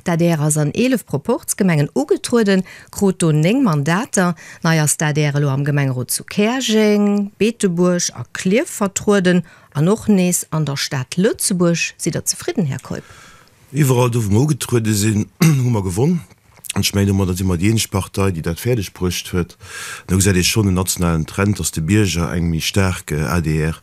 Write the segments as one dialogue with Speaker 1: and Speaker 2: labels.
Speaker 1: D'adr ass an 11 Proporzgemengen ugetrueden, krut do 9 Mandater. Nei ass d'ADR elo am Gemengerot zu Käerjeng, Beetebuerg a Klierf vertrueden an och nees an der Stad Lëtzebuerg. Sidd Der zefridden, Här Keup?
Speaker 2: Iwwerall do wou mer ugetruede sinn, hu mer gewonn. An ech mengen, domadder si mer déi eenzeg Partei, déi dat fäerdeg bruecht huet. An do gesäit ee schonn en nationalen Trend, dass de Bierger eng méi staark adr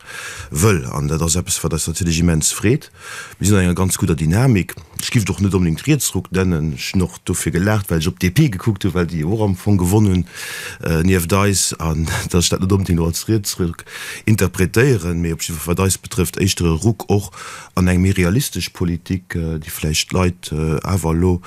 Speaker 2: wëll. An dat ass eppes, wat eis natierlech immens freet. Mir sinn an enger ganz gudder Dynamik. Ech giff et och net onbedéngt Rietsruck nennen. Ech hunn och dofir gelaacht, well ech op d'DP gekuckt hunn, well déi jo och am Fong gewonn hunn nieft eis, an dass ech dat net onbedéngt elo als Rietsruck interpretéieren, mee op jiddwer Fall, wat eis betrëfft, éischter e Ruck och an eng méi realistesch Politik, déi vläicht d'Leit awer elo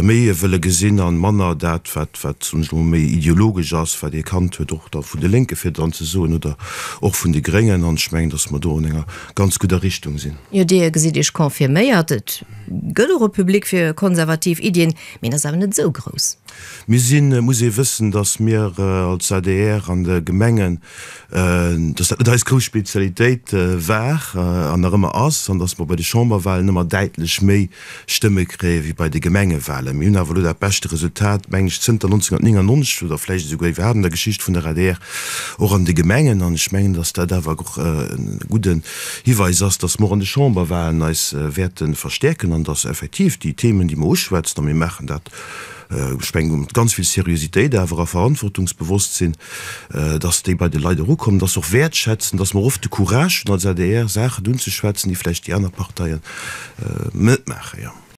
Speaker 2: méi wëlle gesinn an manner dat, wat, wat, soen ech elo mol, méi ideologesch ass, wat ee kannt huet, och da vun de Lénke fir dann ze soen oder och vun de Gréngen. An ech mengen, datt mer do an enger ganz gudder Richtung sinn.
Speaker 1: Jo, Dir gesitt Iech confirméiert. Et gëtt och e Public fir konservativ Iddien, mee en ass awer net esou grouss.
Speaker 2: Mir sinn, et muss ee wëssen, datt mir als adr an de Gemengen, datt dat net eis grouss Spezialitéit war an nach ëmmer ass, an datt mer bei de Chamberwahlen ëmmer däitlech méi Stëmme kréie wéi bei de Gemengewahlen. Mir hunn awer elo dat beschte Resultat, mengen ech, zënter 1999 oder vläicht esouguer iwwerhaapt an der Geschicht vun der adr, och an de Gemengen. An ech mengen, datt dat awer och e gudden Hiweis ass, datt mer och an de Chamberwahlen eis wäerte verstäerken an datt effektiv déi Themen, déi mer uschwätzen, a mir maachen dat, ech mengen, mat ganz vill Seriositéit awer a Verantwortungsbewosstsinn, dass déi bei de Leit erukommen, dass se och wäertschätzen, dass mer oft de Courage hunn als adr, Saachen unzeschwätzen, déi vläicht déi aner Parteien net maachen, jo.